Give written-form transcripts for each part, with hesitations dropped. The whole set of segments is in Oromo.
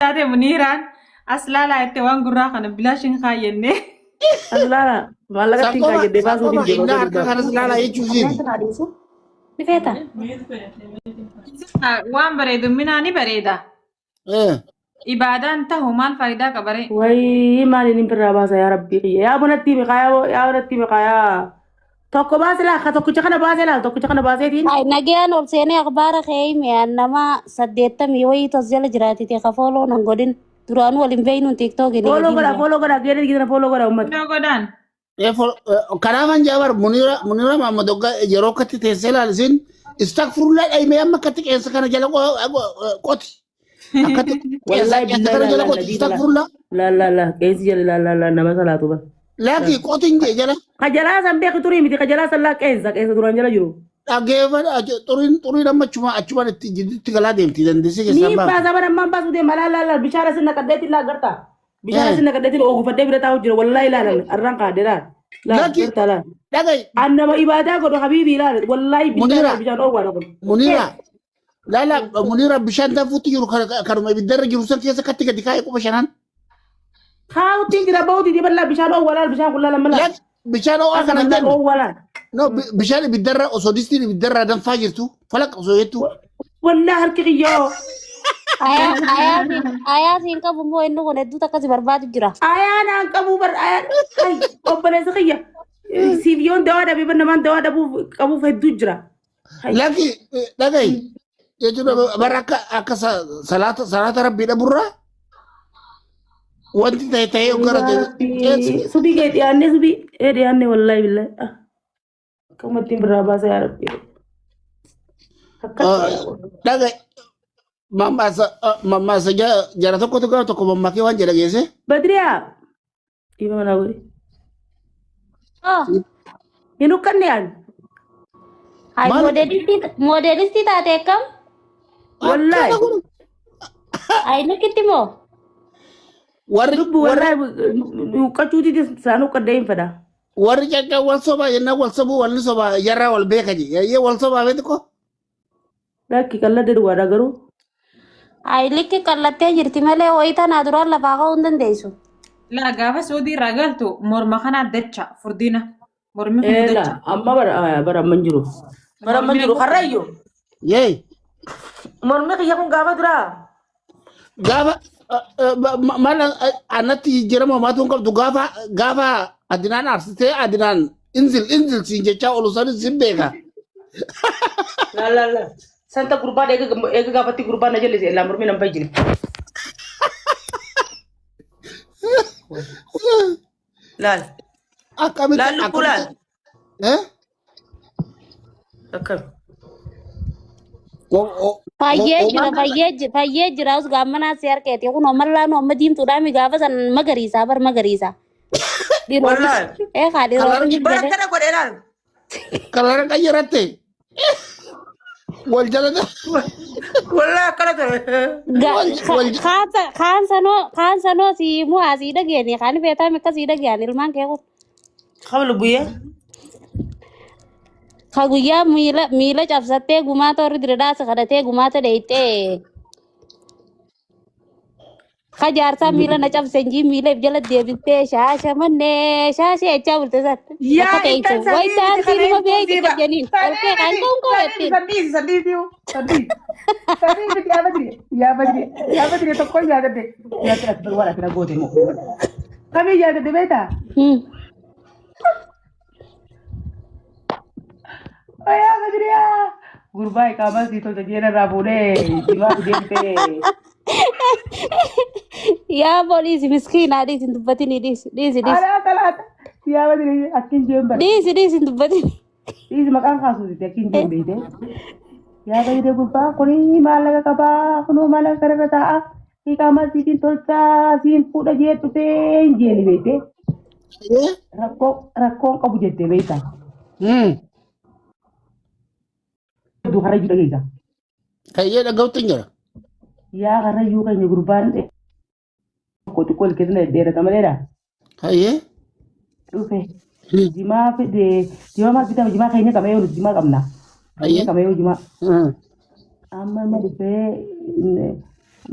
Taate Muniiraan as laalaa jettee waan gurraa kana bilaashin kaayyannee. As laala maallaqa ittiin Sanqoma kaayyadhee baasuuf sanqoma hin deema innaa osoo harka dubbaa. kanas laalaa jechuu isiiti. Ni feeta. Waan bareedu minaa ni bareeda. Eh. Ibaadaan tahu maal faayidaa qabaree? Wayii maaliin hin birraa baasa yaa rabbii kiyya. Yaa bonatti miqaayaa yaa bonatti miqaayaa. Tokko baase laa ka tokkicha kana baasee laal tokkicha kana baaseetiin. Ay nagayaan ol seenee akhbaara kee hime an nama 80 wayii tos jala jiraatite ka fooloo nan godhin duraanuu wal hin beeynuun tiiktookiin Fooloo gadiin godha jira. fooloo godha geedee gidana fooloo godha uummata. Iddoo godaan. Kanaafan jaabar Muniira Muniira Mahammad hoggaa yeroo akkatti teessee ilaalisiin istakfurullah dhaymee amma akkatti qeensa kana jala qoti. Akkatti qeensa Wallaahi qeensa billahi kana laa jala laa qoti nabii laa istakfurullah. laa laa laa qeensi jala laa laa laa nama salaatu ba. Laaki qotiin jee jala Kajalaa san beeki turii miti kajalaa san laa qeensa qeensa duraan jala jiru. dhageeffadha xuriin xuriin amma achuma achumaan itti jidduutti galaa deemti dandeessee Ni keessaan baafti. baasa bara ammaan baasuu deema laa laa laa bishaan asin naqadheetiin laa gartaa. Bishaan asin naqadheetiin oogufadhee bira taa'u jira wallaahi laalan arraan kaadhe laal. Laal Laaki gartaa laal. dhaga'i An nama ibaadaa godhu habiibii laal wallaahi billahi Muniira laal bishaan oowwaadha kun. Muniira laala Muniira bishaan danfuutti jiru kanuma ibiddarra jiru san keessa katti gadi kaa'e quba shanaan. Kaa'utti jira bahuuti dibalaa bishaan oowwa laal bishaan kun laal amma laal. Laaki bishaan ho'aa kana hin Asuma laal jennu. oowwa laal. No bishaan ibiddarra osoo distiin ibiddarraa danfaa jirtu falaq osoo jettu. Wallaa harki kiyyoo. Ayaa siin qabu immoo inni kun hedduu takka si barbaadu jira. Ayaan aan qabu bar ayaan ay obboleessa kiyya. Siif yoon dawaa dhabee bar namaan dawaa dhabuuf qabuuf hedduu jira. Hay. Laki dhaga'i jechuudha bara akka akka salaata salaata rabbii dhaburraa wanti ta'e ta'ee gara Yaa Rabbii subii kee dhiyaannee subii ee dhiyaannee wallaahi billahi. Ah, Akkuma ittiin birraa baasa yaa Rabbii. Akkas dhaga'i mammaasa mammaasa jara tokkotu gara tokko mammaakee waan jedha geesse. Badriyaa dhiiba manaa godhi. Oh, Hin huqqanne ani. ay Maal moodelistii taate akkam? Wallaahi. akkana kun Ay nukitti moo? warri Lubbu warri wallaahi huqqachuuti isaan huqqadhee hin fedha. warri caccaa wal sobaa jennaan wal sobuu walni sobaa jarraa wal beeka jee wal sobaa beektu ko Lakki qalladde dhugaadha garuu. Ay likki qallattee jirti malee wayii tanaa duraan lafaa ka'uu hin dandeessu. Laa gaafa Suudii irraa galtu morma kanaa dacha furdina. Mormi kun Eela dacha. amma bara bara amma hin jiru. Bara amma hin Mormi jiru karrayyuu. yee Mormi kiyya kun gaafa duraa. gaafa maal anatti jijjiirama homaatu hin qabdu gaafa gaafa adinaan aarsitee adinaan inzil inzil siin jechaa oolu sanis sin beeka. La la la. Santa gurbaan eega eega gaafatti gurbaan na jallise illaa mormi nan fayyine. Laal. Akkamitti Laal lubbuu laal. akkamitti eh? Akkam. Fayyee jira fayyee jira fayyee jira us gaammanaa si harkeeti kun ammallaan amma diimtuudhaa mi gaafa san magariisaa bar magariisaa. Dhiironni Wallaahi. ee kaa dhiironni Bara jedhe akkana godhee laal. Kalara qayyaratte wal jala Wallaahi akkana ture. wal wal kaan sanoo kaan sanoo si himu asii dhageeni kaan feetaa mikka sii dhagean ilmaan kee kun. Qaba lubbuyyee. Ka guyyaa miila miila cabsattee gumaata warri diradhaa si kadhatee gumaata dheeyxee ka jaarsaa miila na cabse injii miila if jala deebistee shaashamannee shaashee jechaa bulte san bakka Yaa teeysu intal way sanii miti taantii kana numa hin beeyti tuusiiba. jajjaniin ol Sanii kee kaan miti ta'uun sanii qabattiin. sanii sanii sanii sanii sanii miti yaa badire yaa badire yaa badire tokko yaadadde yaa ati waan ati na goote moo. Kamii yaadadde beektaa? Yaa badiriyaa. Gurbaa iqaamaa sii tolcha jeena irraa fuudhee jimaa fidee dhufee. Yaa booliisi miskiinaa dhiisi hin dubbatinii dhiisi dhiisi dhiisi Alaa talaata. Yaa badiriyaa akkin jeen bara. dhiisi dhiisi hin dubbatinii. Dhiisi maqaan kaasuuti akkin jeen beekte. Yaa badiriyaa gurbaa kuni maallaqa qabaa kunoo maallaqa kanarra taa'a. Iqaamaa siitiin tolchaa siin fuudha jee dhufee hin jeeni beekte. Rakkoo rakkoon qabu jettee beekta. Hedduu karrayyuu dhageessa. Hayyee dhaga'utti hin jira. Yaa karrayyuu keenya gurbaan tokko xiqqoo ilkeetina dheerata maleedha. Hayyee. Dhufe jimaa fide jimaa maal bitama jimaa keenya qabna yoo jimaa qabna. Keenya Hayyee. qabna yoo jimaa. Amma amma dhufee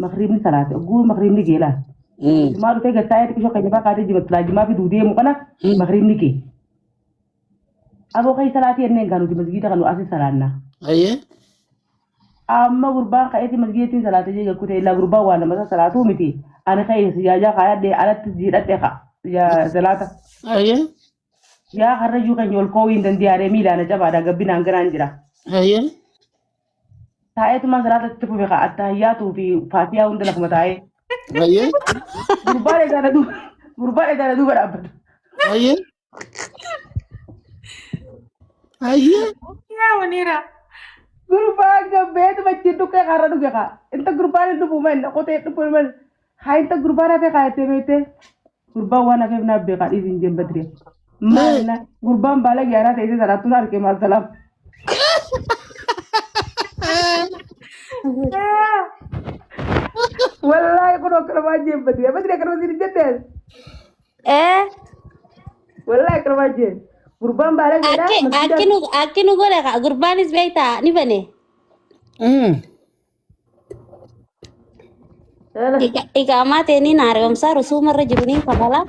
Makriibni salaate. Ogguu makriibni gee laal. Jimaa dhufee gattaa'ee xiqqishoo keenya fa'aa kaatee jima silaa jimaa fiduu deemu kana makriibni gee. Aboo ka'ii salaatii jenneen gaa nuti masgiida kan nu asi salaannaa. Ayyee. Amma gurbaan ka'eeti masgiidattiin salaate jee gakkute illaa gurbaan waa nama isa salaatuu miti. Ani ka'ee sijaajaa kaayadhe alatti jiidhadhe ka salaata. Ayyee. Yaa karrayyuu keenya ol ka'uu hin danda'aaree miilaan cabaadha gabbinaan ganaan jira. Ayyee. Taa'eetumaan salaata itti fufe ka attahiyyaatuu fi faatiyaa hunda lafuma taa'ee. Ayyee. Gurbaan edaana duuba gurbaan edaana duuba dhaabbata. Ayyee. Ayyee. Yaa Muniira. Gurbaan gabbeetuma ittiin dhukkee karra dhuge kaa. Inta gurbaan hin dhufu man qotee dhufu man. Haa inta gurbaan hafee kaayattee beektee. Gurbaan waan hafeef naaf beekaa dhiisi hin jeen badree. Maal na gurbaan baala gaaraa ta'e salaattuun arge maal salaam. Wallaahi kun akkanumaan jeen badree. Badree akkanuma siin hin jenneen. Ee Wallaahi akkanumaan jeen. Gurbaan baala gaaraa akki akki nu akki nu godhe kaa gurbaanis beektaa ni bane. Iqaamaa teeniin haaromsaa rusuumarra jiru niin kafala.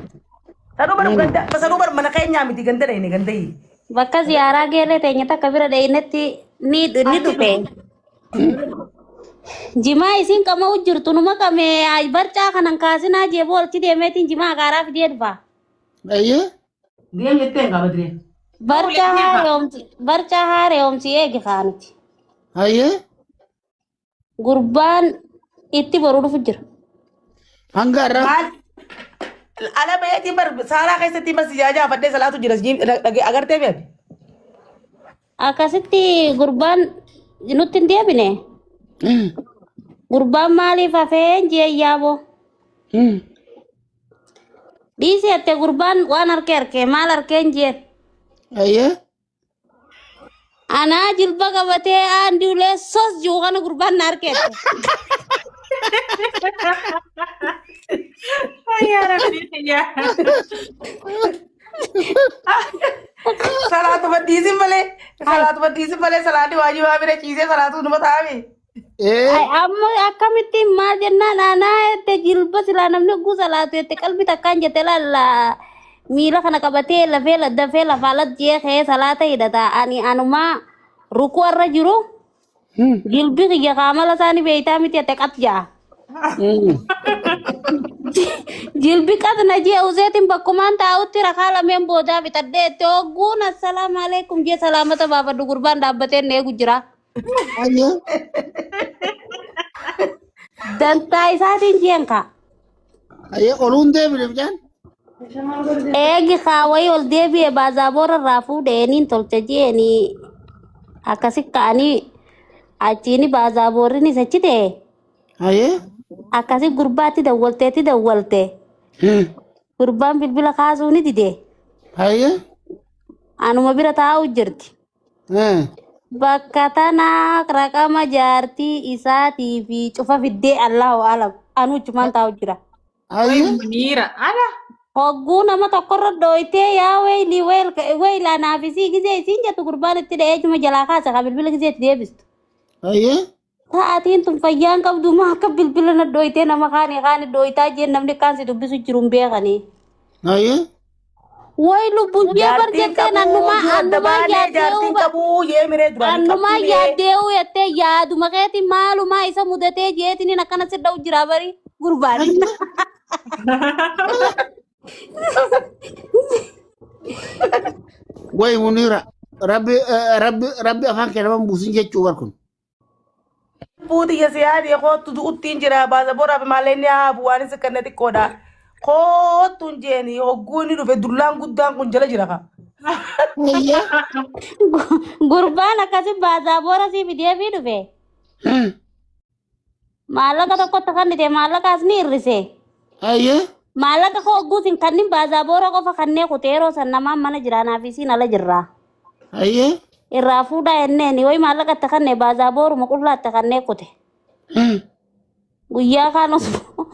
Sanuu bar ganda sanuu bar mana keenyaa miti ganda dhayne ganda hii. Bakka ziyaaraa geellee teenya takka bira dhaynetti ni dhufe. Jimaa isin qama'u jirtu numa qame barcaa kanan kaasinaa jee boolchi deemeetiin jimaa kaaraa fidee dhufa. Ayyee. Deem jettee hin qaba diree. Barcaa haaromsi barcaa haaromsi eegi kaanuti. Ayyee. Gurbaan itti boru dhufu jira. Hanga har'aa. Maal ala bayeetiin bar saalaa keessatti bar sijaajaa fadhee salaatu jira agartee beekti. Akkasitti gurbaan nutti hin deebine. Gurbaan maaliif hafee jee yaaboo. Dhiisi jettee gurbaan waan harkee harkee maal harkeen jeen. Ayyee. Anaa jilba qabatee aandi ulee sos jiru kana gurbaan na harkeette. Yaa Rabbi yaa. Salaatuma dhiisin malee salaatuma dhiisin malee salaanni waajibaa bira ciisee salaatu numa taa'ame. Ee. Ay, amma akkamitti maal jennaan anaa jette jilba silaa namni hogguu salaatu jette qalbi takkaan jette laalla miila kana qabatee lafee dafee lafaa lat jee ka'ee salaata hidhata ani anumaa rukuu irra jiru jilbi kiyya kaamala isaanii beeytaa miti jette qat ja'a. Jilbi qat na jee useetiin bakkumaan taa'utti rakaa lameen boodaa fixadhee jette hogguun assalaamu alaikum jee salaamata baafadhu gurbaan dhaabbatee na eegu jira. Ayyee. Dantaa isaatiin jeen kaa. Ayyee oluun deebine mucaan. Eegi kaawwayii ol deebi'e baazaaboora irraa fuudheeniin tolcha jeeni akkasi ka'anii achiini baazaaboorrinis achi ta'e Ayyee. akkasi gurbaatti dawwalteetti dawwalte gurbaan bilbila kaasuu ni dide Ayyee. anuma bira taa'u jirti. Bakka tana raqama jaartii isaatii fi cufa fiddee Allahu alam anuu achumaan taa'u jira. Ayyee. Muniira. Ala. Hogguu nama tokkorra dhooytee yaa weeyli weeyla naaf isii gizee isiin jettu gurbaan itti dha'ee juma jalaa kaasa ka bilbila gizee itti deebistu. Ayyee. Sa'aatiin tun fayyaan qabdu maa akka bilbila na dhooytee nama kaanii kaani dhooytaa jeen namni kaan si dubbisu jiru hin beekanii. Ayyee. Way lubbuun jee bar Jaartiin jetteen qabuu annumaa dura annumaa dabaanee yaaddee'uu jaartiin qabuu jee miree duraan hin annumaa qabdu mee. yaaddee'uu jettee yaaduma keetiin maalumaa isa mudatee jeetiniin akkana si dha'u jira bari gurbaan. Way Muniira. Rabbi rabbi rabbi afaan kee nama hin buusin jechuu bar kun. Buuti ya siyaadee koottu du'uttiin jira baasa boraaf maallee haafu waan isa kanna xiqqoodha. Koottuun jeeni hogguu inni dhufe dullaan guddaan kun jala jira ka. Ayyee. Gurbaan akkasi baazaabora sii fidee fi dhufe. Maallaqa tokkotti kannite maallaqaas ni hir'ise. Ayyee. Maallaqa koo hogguutiin kannin baazaabora qofa kannee kute yeroo san namaan mana jiraanaaf isiin ala jirra. Ayyee. Irraa fuudhaa jenneen wayi maallaqa itti kannee baazaabooruma qullaa itti kannee kute. Guyyaa kaan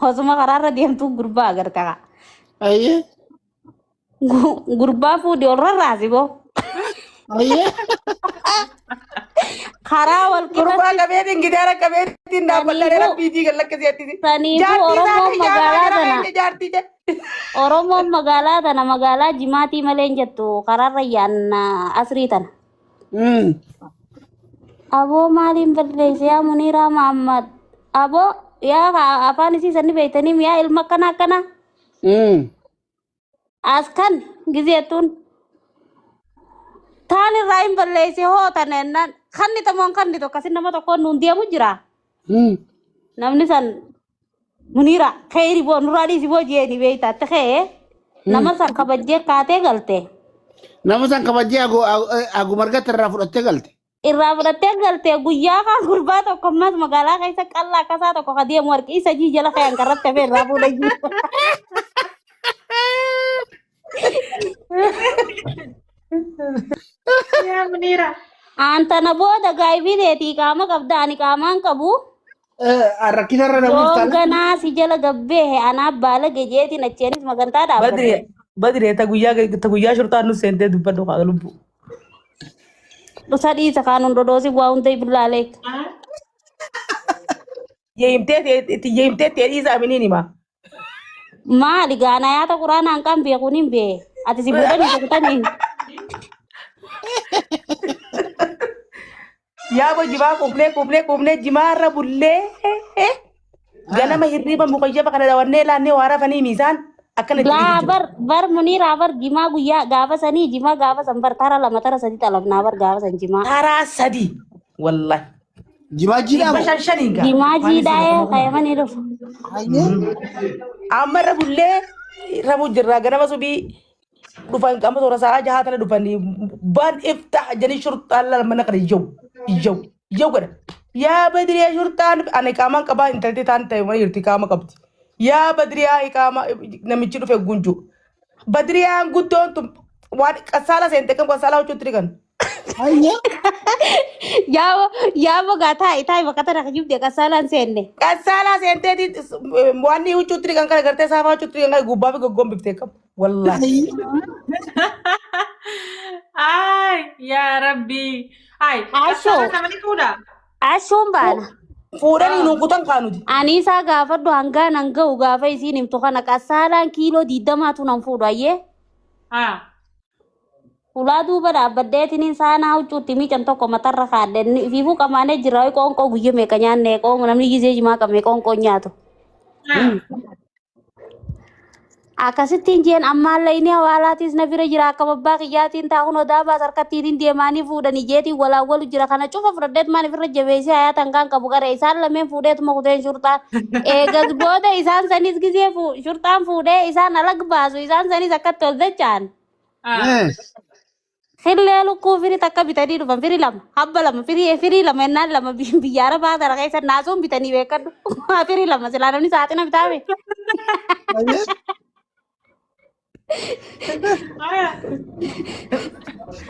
osuma karaarra deemtuu gurbaa agarte kaa. Ayyee. Gurbaa fuudhee ol rarraasi boo. Ayyee. Karaa wal Gurbaa qixatti qabeetiin gitaara qabeetiin dhaabbadhee saniifuu rabbiitii gad lakkisiitti. saniifuu Jaartii Oromoon isaanii jaarraa magaalaa gara tana keenya jaartii jedhe. Oromoon magaalaa tana magaalaa jimaatii malee hin jettu karaarra yaanna asrii tana. Aboo maaliin balleesse yaa Muniiraa Mahammad? Aboo yaa afaan isii sanni beektanii yaa ilma akkana akkana as kan gizeettuun taan irraa hin balleesse hoo tana jennaan kanni tamoon kanni tokko asin nama tokkoon nuun deemu jira. Namni san Muniira keeyri boo nurraa dhiisi boo jeeni beektaatti kee nama san kabajjee kaatee galte. Nama san kabajjee aguma argatte irraa fudhattee galte. Irraa fudhattee galte guyyaa kaan gurbaa tokko ammas magaalaa keessa qallaa akkasaa tokko ka deemu harki isa jii jala kayan karratti hafee irraa fuudhee jiru. Yaa Muniira. Antana booda gaabii teetii qaama qabda ani qaamaan qabu. Rakkina irra namuuf Yoom taana. ganaa si jala gabbee anaa baala gejeetiin acheenis magantaa dhaabbate. Badri badri ta guyyaa ta guyyaa shurtaan nu seentee dubbadhu haa lubbu. Dhusa dhiisa kaanuun dhodoosi waa hunda billaalee. Yeeyimtee yeeyimtee ta'ee dhiisaa miniin hima. Maali gaanaa yaata quraanaan kan beekuun hin bee. Ati si fuudhanii sukutanii. Yaa bo jimaa quufnee quufnee quufnee jimaarra bullee ganama hirriiba mukayyaba kana dawannee laannee waa rafanii miisaan akkana itti Laa dhiisu jira. bar bar muniiraa bar jimaa guyyaa gaafa sanii jimaa gaafa san bar tara lama tara sadi xalafnaa bar gaafa san jimaa. Taraa sadi wallahi. Jimaa jiidhaa Dhibba moo? shan shaniin gaa. Jimaa Waan isin jiidhaa'ee akkuma kaayamanii dhufu. Hayyee. Amma irra bullee rafuu jirra ganama subii dhufan qaama toora sa'a jahaa tana dhufanii baan iftaa jedhanii shurxaan lala mana kana iyyau iyyau iyyau godha. Yaa badriyaa shurxaan ani qaamaan qabaa intalti taan ta'e mana jirti qaama qabdi. Yaa badriyaa qaama namichi dhufe gunju. Badriyaan guddoon tun waan qasaala seente kan qasaala huccuutti dhiqan. Hayyee. Yaaboo yaaboo gaa taa'i taa'i bakka tana kijibde qasaalaan seenne. Qasaala seenteeti waan huccuutti dhiqan kana gartee saafaa huccuutti dhiqan kana gubbaa fi goggombifte qabu. Wallaahi. Ay, yaa Rabbi. Ay, Ashoo qasaala namni fuudha. ashoon baana. Fuudhanii nuun kutan kaanuti. Ani isaa gaafadhu hangaan hanga'u gaafa isiin himtu kana qasaalaan kiiloo diidamaatu nan fuudhu ayyee. Ah. Ulaa duuba dhaabbaddeetiniin saanaa huccuutti miican tokko matarra kaadhe fiifuu qamaanee jira qoonqoo guyya meeqa nyaanne qoonqoo namni gizee jimaa qabne qoonqoo nyaatu. Ah. Akkasittiin jeen ammaallee inni hawaalaatiis na bira jira akka babbaa kiyyaatiin taa'uun odaa baas harkattiin deemaanii fuudhanii jeetiin walaawwalu jira kana cufa fudhadheet maan ofirra jabeessee hayaatan kan qabu gara isaan lameen fuudheetuma kuteen shurxaan eegas booda isaan sanis gizee shurxaan fuudhee isaan alag baasu isaan sanis akkatti ol dachaan. Ah. Killee lukkuu firii takka bitanii dhufan firii lama habba lama firii firii lama ennaan lama biyya arabaa tana keessa naasuun bitanii beekadhu firii lama silaa namni saaxina bitaame. Hayyee. Aya.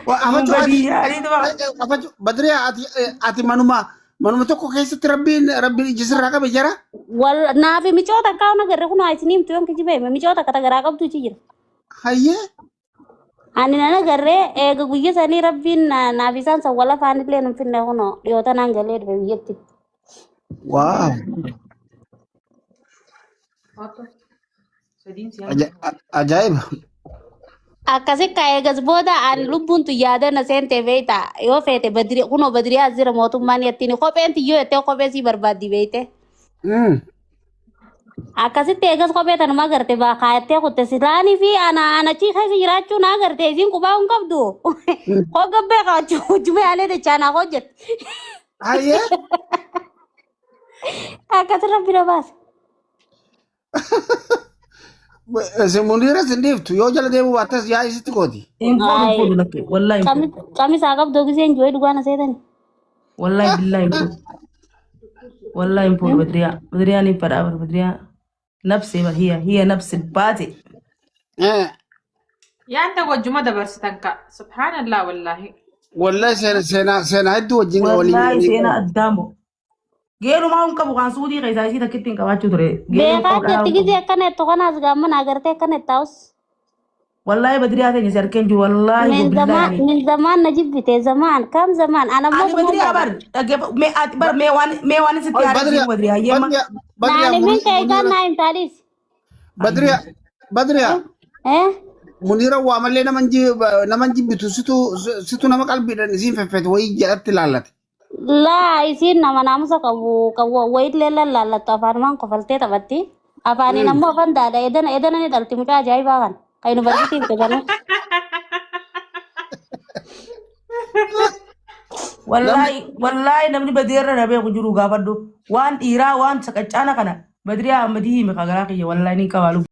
Afachuu ati Badii tuma. afachuu badriyaa ati ati manuma manuma tokko keessatti rabbiin rabbiin ija sirraa qabe jara. Wal naafi micoota akka waan agarre kun isin himtu yoon kijiba hime micoota akka tagaraa qabdu ichi jira. Hayyee. Ani nan agarree eega guyya sanii rabbiin naaf isaan san wal afaan illee hin finne kunoo dhiyoota naan galee dhufe biyyatti. Waaw. Otto. Sadiin si haala. Ajaa'iba. Akkasi ka eegas booda ani lubbuun tun yaadana seente beeyta yoo feete badri kunoo badrii as jira mootummaan yattiin kopheen tiyyoo jettee kophee sii barbaaddi beeyte. Akkasitti eegas kophee tanuma agarte baa kaayattee kutte silaanii fi ana ana achii keessa jiraachuu na agarte isiin qubaa hin qabdu. Koo gabbee kaachuu hojjumee aanee dachaanaa hojjette. Hayyee. Akkasi rabbi na baase. Muniira sin dhiiftu yoo jala deemuu baattas yaa isitti gooti. Hin fuudhu hin fuudhu lakkee wallahi hin fuudhu. Qamisaa qabdoo giseen jiru dhugaan aseetani. Wallahi billahi hin fuudhu. Wallahi hin fuudhu badriyaa. Badriyaan hin fadhaa bar badriyaa. Nafsi bar hiya hiya nafsi baate. Yaanta wajjuma dabarsitan ka. Subhaanallah wallaahi. Wallahi seenaa seenaa seenaa hedduu wajjin waliin Wallahi seenaa addaamu. Geelumaa hin qabu kan suudii keessaa isii takkitti hin qabaachuu ture. Geeluu Beekaa qabu dhalaa jetti hin qabu. gisee akkana jettu kanaas gaamman agartee akkana jettaa'us. Wallaahi Badriyaa teenya si harkeen jiru wallaahi Min zamaan billaahi. min zamaan na jibbite zamaan kam zamaan ana Ani ammoo sumaan Badriyaa bar jaalladha. dhaggeeffa mee ati bar mee waan mee waan sitti Oi, haadha Badriya, siif Badriyaa yeema. Badriya, Badriya, Naani min keeytaan Munira, naa himtaalis. Badriya, Badriya, Eh? Munira waa malee nama hin jibbitu situ situ nama qalbiidhaan isiin feffete wayii jalatti ilaallate. Laa isiin nama naamusa qabu qabu wayiillee lallaallattu afaanumaan kofaltee taphatti. Afaaniin ammoo afaan daadha edana edana ni dhalti mucaa ajaa'ibaa kan kan yuunivarsiitii fite kanuu. Namni Wallaahi wallaahi namni Badriyaa irra na beeku jiru gaafadhu waan dhiiraa waan saqaccaana kana Badriyaa Ahmadii hime kagaraa kiyya wallaahi ni qabaa lubbuu.